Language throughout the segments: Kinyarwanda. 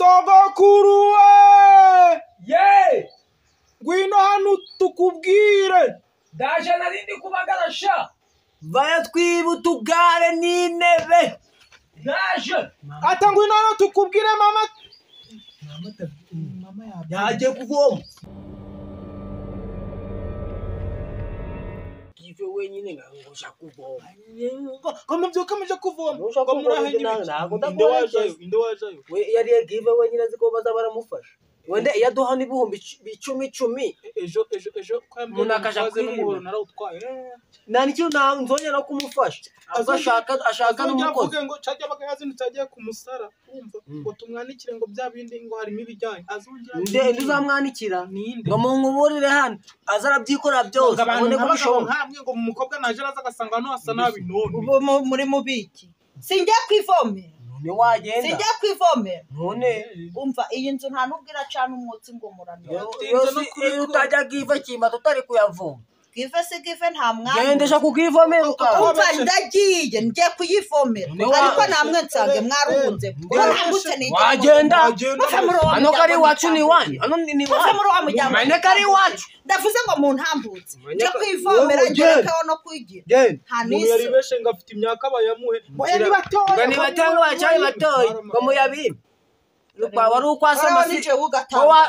Sogokuru we! Ye! Ngwino hano tukubwire. Ndaje nari ndi kubagara sha. Bayatwiba utugare n'intebe. Ndaje. Ata ngwino hano tukubwire mama. Mama yagiye kuvoma. Give wenyine ngo kuvoma. Ngo mubyuke muje kuvoma. Ngo murahe nyine. Inde wajayo. We yari give wenyine aziko baza baramufasha. Wende yaduha n'ibihumbi 10 ejo ejo ejo umuntu akaja kwirima narawutwaye. Nta n'ikintu nzongera no kumufasha. Azashaka ashaka n'umukozi. Ngo cajya baga yazindutse agiye kumusara umva ngo tumwanikire ngo bya bindi ngo harimo ibijyanye azongera. Nde uzamwanikira ngo munkuburire hano azarabyikora byose abone ko bishobora. Nkamwe ngo umukobwa naje araza agasanga hano hasa nabi none. Ubu muri mubiki. Sinjya kwivomera. Ni wagenda. Sinjya kwivomera. None umva iyi nzu nta nubwo iracana umwotsi ngo muranira. Iyo utajya give kimba tutari kuyavoma. Give se give nta mwanya. Gendesha kukivomera uka. Umva ndagiye ngiye kuyivomera. Ariko namwe nsange mwaruhunze. Ko ntambutse ni wagenda. Hano kari iwacu ni iwanyu. Hano ni iwanyu. Mane kari iwacu. Ndavuze ngo mu ntambutse. Ngiye kwivomera ngerekeho no kwigira. Nta nisi. Yari beshe ngo afite imyaka bayamuhe. Oya ni batoya. Ni batoya bacari batoya. Ngo muyabime. Wari ukwasama si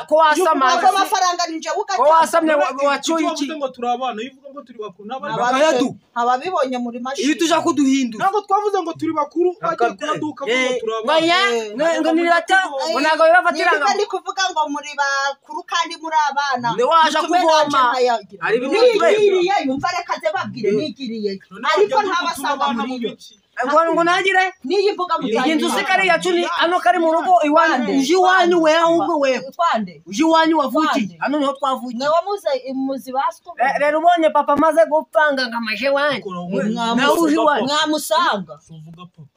ko wasama ako mafaranga ninje ugatanga ko wasamye wacuye iki ngo turi abana iyo uvuga ngo turi bakuru n'abandi ababibonye muri mashini iyo tuja kuduhindura ntabwo twavuze ngo turi bakuru bagiye kunaduka ngo turi abana ngo nirata ngo ntabwo bibafatiranga ndi kuvuga ngo muri bakuru kandi muri abana ni waje kuvoma ari bimwe nigiriye yumva reka ze babwire nigiriye ariko ntabasanga muri yo ngo nagire niyi mbuga mutari iyi nzu se kari yacu ni ano kari mu rugo iwanyu uje iwanyu we ahubwo we twande uje iwanyu wavukiye hano niho twavukiye mwe wamuze muzi basco rero ubonye papa amaze gupfa ngo amashe wanyu nawe uje iwanyu mwamusanga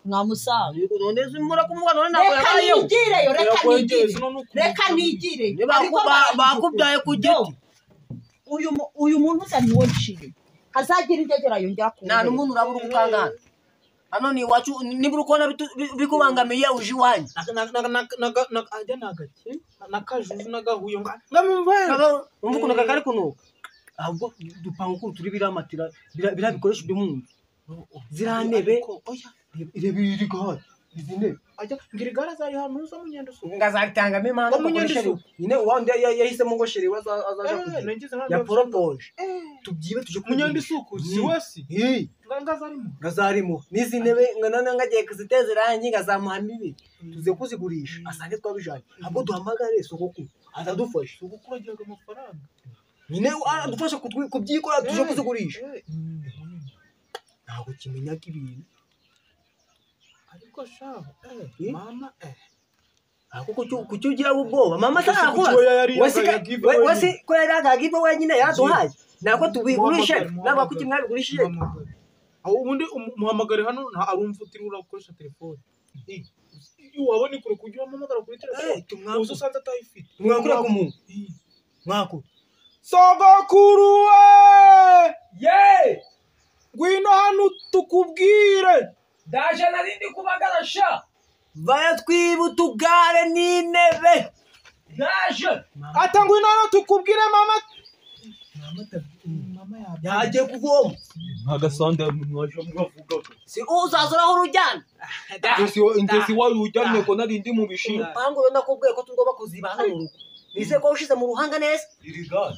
mwamusanga none zimura kumuga none ntabwo reka nigireyo reka nigire ariko bakubyaye ku giti uyu muntu uzanye uwo nshiye hazagira indegera yongera ku nta n'umuntu urabura ugukangana hano ni iwacu nibura ukubona bikubangamiye uje iwanyu ajya nagake nakajuju nagahuye umva ukuntu kari kunuka ahubwo dupanga ukuntu turi biramatira biriya bikoresho byo mu nzu ziriya ntebe reba iri gare izi ntebe ngira igare zari hano uza munyandisuku ngazabitangamo impano nyine uwandi yahisemo ngo sheri we azaja kugira ya poropoje tubyibe tuje munyandisuku si wese ngazarimo n'izi ntebe none ngagiye kuziteza irangi ngazamuha mibi tuze kuzigurisha asange twabijanye ahubwo duhamagare sogokuru azadufasha sogokuru agiraga amafaranga nyine adufasha kubyikora tuje kuzigurisha ntabwo kimenyaga ibintu ariko shaho mama ako kuki ugira ubwoba mama atarakura wese ko yari agagive wenyine yaraduhaye ntabwo tubigurishe ntabwo kuki mwabigurishije ubundi muhamagare hano arumva utiri urakoresha telefone wabona ikure kugira umuhamagara kuri telefone uzi usanze atayifite mwakura ku muntu mwakura sogokuru we ye ngwino hano tukubwire ndaje nari ndi kubagara sha bayatwiba utugare n'intebe ndaje ata ngwino hano tukubwire mama yagiye kuvoma nkagasanda mwaje mwavuga si uzaza uraho urujyana intesi wari ujyanye ko nari ndi mu bishimbo urupangu rero nakubwiye ko tugomba kuziba hano mu rugo nizeye ko ushize mu ruhanga neza iri gare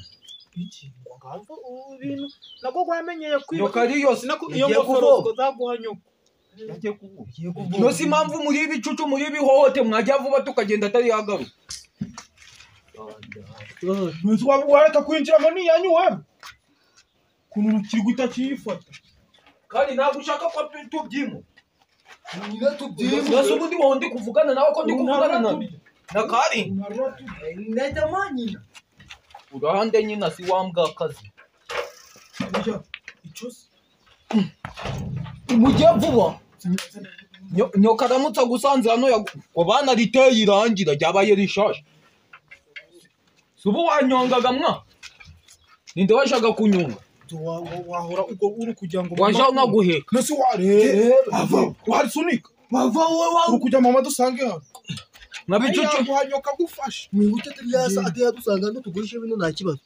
iki ngo ibintu nabwo gwamenyeye kwiba nyoka ari yose iyo ngofero zaguha nyoko yagiye kuvuga no si impamvu muri ibicucu muri ibihohote mwajya vuba tukagenda atari yagaruka wareka kwinjiramo niyanyu wewe kuntu urukirwa utakiyifata kandi ntabwo ushaka ko tubyimo nyine tubyimo nase ubundi wowe ndi kuvugana nawe ko ndi kuvugana na kari ndajyamo nyina urahande nyina si wa mbwakazi mujye vuba nyoka aramutse agusanze hano ngo bana riteye irangira ryabaye rishaje si ubu wanyongaga mwa ninde washaka kunyonga wahora ubwo uri kugira ngo waje nkaguheka nese wareba warisunika Bava wowe uri kujya mama dusange hano Mwabicucu. Yaguha nyoka agufashe. Mwihute atari yasa atari yadusanga hano tugurishe bino nta kibazo.